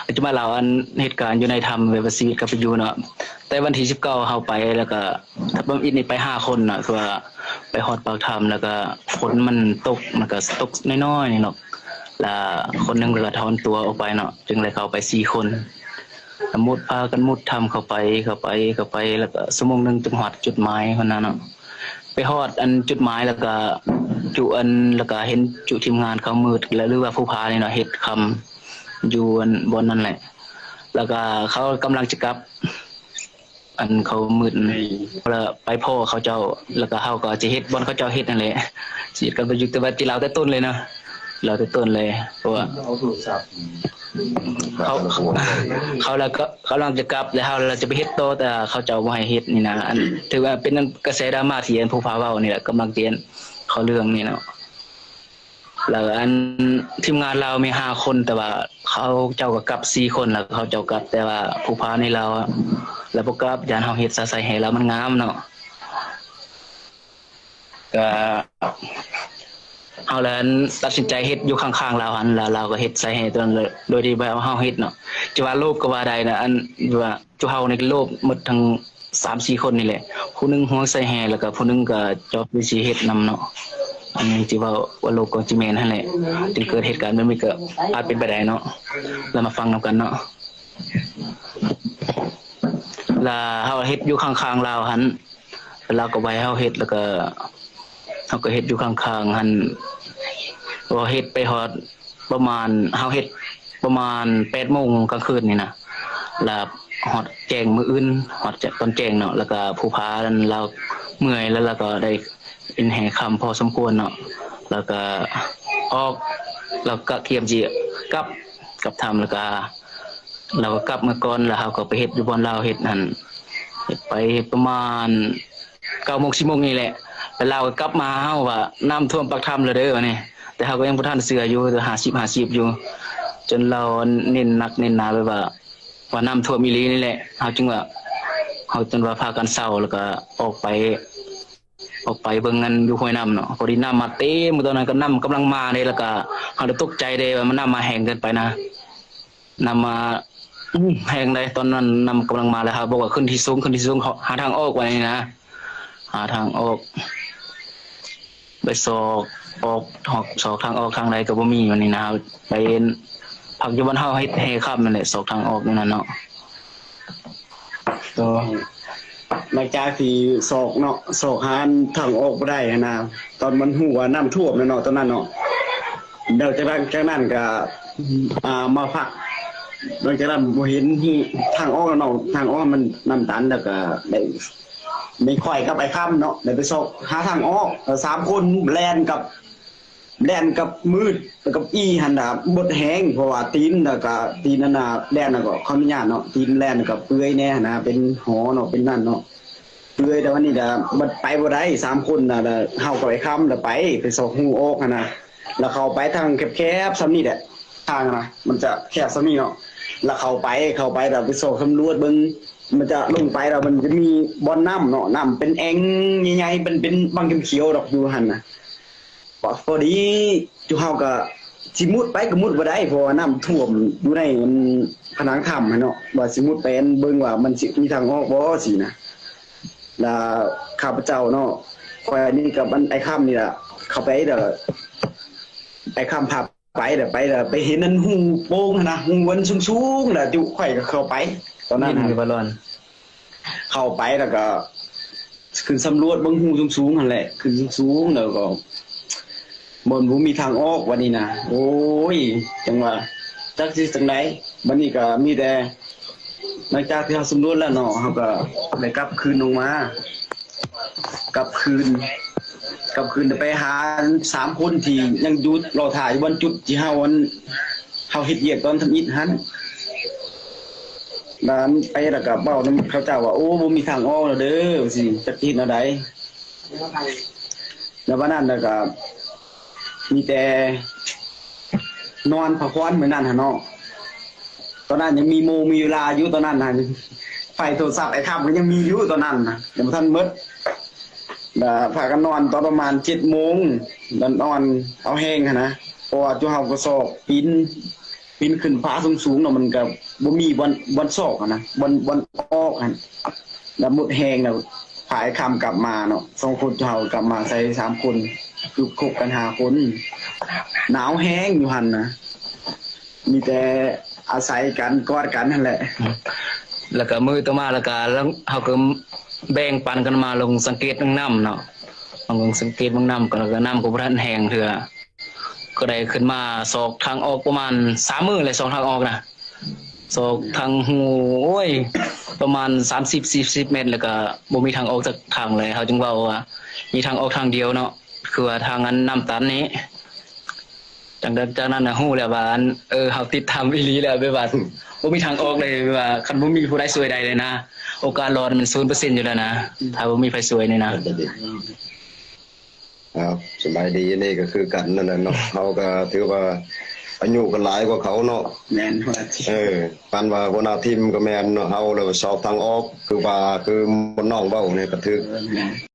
ປັດຈຸບັນລາວອັນເຮັດການຢູ່ໃນຖ້ຳ ແບບວ່າຊີວິດການເປັນຢູ່ເນາະ. ແຕ່ວັນທີສິບເກົ້າເຮົາໄປ ແລ້ວກະທຳອິດນີ້ໄປຫ້າຄົນເນາະ ຄືວ່າໄປຮອດປາກຖ້ຳ ແລ້ວກະຝົນມັນຕົກ ມັນກະຕົກນ້ອຍໆນີ້ເນາະ ລະຄົນໜຶ່ງລະກະຖອນຕົວອອກໄປເນາະ ຈຶ່ງໄດ້ເຂົ້າໄປສີ່ຄົນ. ກະມຸດ ພາກັນມຸດຖ້ຳເຂົ້າໄປ ເຂົ້າໄປ ເຂົ້າໄປ ແລ້ວກະຊົ່ວໂມງໜຶ່ງຈຶ່ງຮອດຈຸດໝາຍຫັ້ນນະເນາະ. ໄປຮອດອັນຈຸດໝາຍ ແລ້ວກະຈຸອັນ ແລ້ວກະເຫັນຈຸທີມງານເຂົາມືດ ແລະ ຫຼືວ່າພູຜານີ້ເນາະ ເຮັດຄຳຢູ່ອັນບ່ອນນັ້ນແຫຼະ ແລ້ວກະເຂົາກຳລັງຈະກັບ ອັນເຂົາມືດ ແລ້ວໄປພໍ້ເຂົາເຈົ້າ ແລ້ວກະເຮົາກໍຈະເຮັດບ່ອນເຂົາເຈົ້າເຮັດນັ້ນແຫຼະ ຊິເຮັດກັນໄປຢູ່ ແຕ່ວ່າຕິລາວແຕ່ຕົ້ນເລີຍເນາະ ລາວແຕ່ຕົ້ນເລີຍ ເພາະວ່າ ເອົາໂທລະສັບ ເຂົາ ເຂົາລະກໍກຳລັງຈະກັບ ແລ້ວເຮົາລະຈະໄປເຮັດຕໍ່ ແຕ່ເຂົາເຈົ້າບໍ່ໃຫ້ເຮັດນີ້ນະ. ອັນຖືວ່າເປັນກະແສດຣາມາທີ່ອັນພູຜາເວົ້ານີ້ແຫຼະ ກຳລັງຈະເຂົ້າເລື່ອງນີ້ເນາະ. ແລ້ວອັນທີມງານລາວມີຫ້າຄົນ ແຕ່ວ່າເຂົາເຈົ້າກໍກັບສີ່ຄົນ ແລ້ວເຂົາເຈົ້າກັບ ແຕ່ວ່າພູຜານີ້ລາວ ລາວບໍ່ກັບ ຢ້ານເຮົາເຮັດຊະໃສ່ໃຫ້ລາວມັນງາມເນາະ. ກະເຮົາລະອັນຕັດສິນໃຈເຮັດຢູ່ຂ້າງໆລາວຫັ້ນ ລະລາວກໍເຮັດໃສ່ໃຫ້ຕອນ ໂດຍທີ່ບໍ່ໃຫ້ເຮົາເຮັດເນາະ ຈະວ່າໂລບກໍວ່າໄດ້ນະ. ອັນທີ່ວ່າຈຸເຮົານີ້ໂລບໝົດທັງສາມສີ່ຄົນນີ້ແຫຼະ ຜູ້ໜຶ່ງຫ່ວງໃສ່ແຮ່ ແລ້ວກະຜູ້ໜຶ່ງກະຈອບຢູ່ຊິເຮັດນຳເນາະ. ອັນນີ້ທີ່ເວົ້າວ່າໂລບກໍຊິແມ່ນຫັ້ນແຫຼະ ຈຶ່ງເກີດເຫດການແບບນີ້ ກະອາດເປັນໄປໄດ້ເນາະ. ລະມາຟັງນຳກັນເນາະ ລະເຮົາເຮັດຢູ່ຂ້າງໆລາວຫັ້ນ ລາວກໍບໍ່ໃຫ້ເຮົາເຮັດ ແລ້ວກໍເຮົາກໍເຮັດຢູ່ຂ້າງໆຫັ້ນ ພໍເຮັດໄປຮອດປະມານ ເຮົາເຮັດປະມານແປດໂມງກາງຄືນນີ້ນະ ລະຮອດແຈ້ງມື້ອື່ນ ຮອດຕອນແຈ້ງເນາະ ແລ້ວກໍພູຜານັ້ນລາວເມື່ອຍ ແລ້ວລາວກໍໄດ້ກິນແຮ່ຄ່ຳພໍສົມຄວນເນາະ ແລ້ວກໍອອກ ແລ້ວກໍກຽມຊິກັບ ກັບຖ້ຳ ແລ້ວກໍ ລາວກໍກັບມາກ່ອນ ແລ້ວເຮົາກໍໄປເຮັດຢູ່ບ່ອນລາວເຮັດຫັ້ນ ເຮັດໄປເຮັດປະມານເກົ້າໂມງ ສິບໂມງນີ້ແຫຼະ ແລ້ວລາວກໍກັບມາຫາເຮົາວ່າ ນ້ຳຖ້ວມປາກຖ້ຳແລ້ວເດີ ວ່ານີ້. ແຕ່ເຮົາກໍຍັງບໍ່ທັນເຊື່ອຢູ່ ຫ້າສິບຫ້າສິບຢູ່ ຈົນລາວເນັ້ນໜັກເນັ້ນໜາເລີຍວ່າ ວ່ານ້ຳຖ້ວມອີ່ຫຼີນີ້ແຫຼະ ເຮົາຈຶ່ງວ່າ ເຮົາຈົນວ່າພາກັນເຊົາ ແລ້ວກໍອອກໄປ ອອກໄປເບິ່ງອັນຢູ່ຫ້ວຍນ້ຳເນາະ ພໍດີນ້ຳມາເຕັມ ຕອນນັ້ນກໍນ້ຳກຳລັງມາເດ້ ແລ້ວກໍເຮົາໄດ້ຕົກໃຈເດ້ວ່າມັນນ້ຳມາແຮງເກີນໄປນະ ນ້ຳມາແຮງໃດ໋ ຕອນນັ້ນນ້ຳກຳລັງມາ ແລ້ວເຮົາບອກວ່າຂຶ້ນທີ່ສູງ ຂຶ້ນທີ່ສູງ ຫາທາງອອກວ່ານີ້ນະ ຫາທາງອອກ ໄປຊອກອອກ ຊອກທາງອອກທາງໃດກໍບໍ່ມີ ວ່ານີ້ນະ ເຮົາໄປພັກຢູ່ບ່ອນເຮົາເຮັດແຮ່ຄ່ຳນັ້ນແຫຼະ ຊອກທາງອອກຢູ່ນັ້ນເນາະ. ໂດຍ ຫຼັງຈາກທີ່ຊອກເນາະ ຊອກຫາທາງອອກບໍ່ໄດ້ຫັ້ນນະ ຕອນມັນຮູ້ວ່ານ້ຳຖ້ວມແລ້ວເນາະ ຕອນນັ້ນເນາະ ແລ້ວຈາກນັ້ນ ຈາກນັ້ນກໍ ອ່າ ມາພັກ ຫຼັງຈາກນັ້ນບໍ່ເຫັນທາງອອກແລ້ວເນາະ ທາງອອກມັນນ້ຳຕັນ ແລ້ວກໍໄດ້ ມີຂ້ອຍກັບອ້າຍຄຳເນາະ ໄດ້ໄປຊອກຫາທາງອອກ ແລ້ວສາມຄົນແລ່ນກັບ ແລ່ນກັບມືດກັບອີ່ຫັ້ນນະ ໝົດແຮງ ເພາະວ່າຕີນນະກະ ຕີນນັ້ນນະ ແລ່ນນະກໍ ຂໍອະນຸຍາດເນາະ ຕີນແລ່ນນະກະເປື່ອຍແດ່ຫັ້ນນະ ເປັນຫໍເນາະ ເປັນນັ້ນເນາະ ເປື່ອຍ. ແຕ່ວ່ານີ້ນະ ມັນໄປບໍ່ໄດ້ ສາມຄົນນະ ເຮົາກັບອ້າຍຄຳນະໄປ ໄປຊອກຮູອອກຫັ້ນນະ ແລ້ວເຂົ້າໄປທາງແຄບໆສ່ຳນີ້ແຫຼະ ທາງນະ ມັນຈະແຄບສ່ຳນີ້ເນາະ ແລ້ວເຂົ້າໄປ ເຂົ້າໄປແລ້ວໄປຊອກສຳຫຼວດເບິ່ງ ມັນຈະລົງໄປແລ້ວມັນຈະມີບ່ອນນ້ຳເນາະ ນ້ຳເປັນແອ່ງໃຫຍ່ໆ ເປັນ ເປັນບາງຂຽວໆດອກ ຢູ່ຫັ້ນນະ. ພໍດີຈຸເຮົາກໍຊິມຸດໄປກໍມຸດບໍ່ໄດ້ ເພາະວ່ານ້ຳຖ້ວມຢູ່ໃນອັນຜະໜັງຖ້ຳຫັ້ນເນາະ ວ່າຊິມຸດໄປອັນເບິ່ງວ່າມັນຊິມີທາງອອກບໍ່ຊີ້ນະ. ລະຂ້າພະເຈົ້າເນາະ ຂ້ອຍນີ້ກັບອັນອ້າຍຄຳນີ້ລະ ເຂົ້າໄປລະ ອ້າຍຄຳພາໄປລະ ໄປລະ ໄປເຫັນອັນຮູໂປ່ງຫັ້ນນະ ຮູອັນສູງໆລະ ຈຸຂ້ອຍກໍເຂົ້າໄປຕອນນັ້ນ ເຫັນຢູ່ບໍ່ລອນ? ເຂົ້າໄປແລ້ວກໍຂຶ້ນສຳຫຼວດເບິ່ງຮູສູງໆຫັ້ນແຫຼະ ຂຶ້ນສູງໆແລ້ວກໍບໍ່ ບໍ່ມີທາງອອກບັດນີ້ນະ. ໂອ້ຍ ຈັ່ງວ່າຈັກຊິຈັ່ງໃດ ບັດນີ້ກໍມີແຕ່ ຫຼັງຈາກທີ່ເຮົາສຳຫຼວດແລ້ວເນາະ ເຮົາກໍໄດ້ກັບຄືນລົງມາ ກັບຄືນ ກັບຄືນໄປຫາສາມຄົນທີ່ຍັງຢູ່ລໍຖ້າຢູ່ບ່ອນຈຸດທີ່ເຮົາອັນ ເຮົາເຮັດວຽກຕອນທຳອິດຫັ້ນ ບາດໄປແລ້ວກໍເວົ້ານຳເຂົາເຈົ້າວ່າ ໂອ້ ບໍ່ມີທາງອອກແລ້ວເດີ ວ່າຊີ້ ຈັກຊິເຮັດແນວໃດ. ແລ້ວບາດນັ້ນແລ້ວກໍມີແຕ່ນອນພັກຜ່ອນມື້ນັ້ນຫັ້ນເນາະ. ຕອນນັ້ນຍັງມີໂມງມີເວລາຢູ່ ຕອນນັ້ນຫັ້ນ ໄຟໂທລະສັບອ້າຍຄຳກໍຍັງມີຢູ່ຕອນນັ້ນນະ ຍັງບໍ່ທັນໝົດ. ແລ້ວພາກັນນອນຕອນປະມານເຈັດໂມງ ນອນ ນອນເອົາແຮງຫັ້ນນະ ເພາະວ່າຈຸເຮົາກໍຊອກປີນ ປີ ບິນຂຶ້ນຟ້າສູງໆເນາະ ມັນກໍບໍ່ມີບ່ອນ ບ່ອນຊອກຫັ້ນນະ ບ່ອນ ບ່ອນອອກຫັ້ນ ແລ້ວໝົດແຮງແລ້ວ ພາຍຄຳກັບມາເນາະ ສອງຄົນເຮົາກັບມາໃສ່ສາມຄົນ ຄືຄົບກັນຫ້າຄົນ ໜາວແຮງຢູ່ຫັ້ນນະ ມີແຕ່ອາໄສກັນ ກອດກັນຫັ້ນແຫຼະ. ແລ້ວກໍມື້ຕໍ່ມາ ແລ້ວກໍເຮົາກໍແບ່ງປັນກັນມາລົງສັງເກດເບິ່ງນ້ຳເນາະ ລົງສັງເກດເບິ່ງນ້ຳ ກໍ ແລ້ວກໍນ້ຳກໍບໍ່ທັນແຫ້ງເທື່ອ ກໍໄດ້ຂຶ້ນມາຊອກທາງອອກປະມານສາມມື້ແຫຼະ ຊອກທາງອອກນະ ຊອກທາງຮູ ໂອ້ຍ ປະມານສາມສິບ ສີ່ສິບແມັດ ແລ້ວກໍບໍ່ມີທາງອອກຈັກທາງເລີຍ ເຮົາຈຶ່ງເວົ້າວ່າມີທາງອອກທາງດຽວເນາະ ຄືວ່າທາງອັນນ້ຳຕັນນີ້. ຫຼັງຈາກນັ້ນນະຮູ້ແລ້ວວ່າ ອັນ ເອີ ເຮົາຕິດຖ້ຳອີ່ຫຼີແລ້ວ ແບບວ່າບໍ່ມີທາງອອກເລີຍ ແບບວ່າຄັນບໍ່ມີຜູ້ໃດຊ່ວຍໄດ້ເລີຍນະ ໂອກາດລອດມັນສູນເປີເຊັນຢູ່ແລ້ວນະ ຖ້າບໍ່ມີໃຜຊ່ວຍນີ້ນະ. ຄຣັບ ສະບາຍດີ ນີ້ກໍຄືກັນນັ້ນແຫຼະເນາະ ເຮົາກໍຖືວ່າອາຍຸກໍຫຼາຍກວ່າເຂົາເນາະ. ແມ່ນ ເອີ ຄັນວ່າຫົວໜ້າທີມກໍແມ່ນເນາະ ເຮົາແລ້ວຊອກທາງອອກ ຄືວ່າ ຄືໝົດນ້ອງເວົ້ານີ້ກໍຖືກ.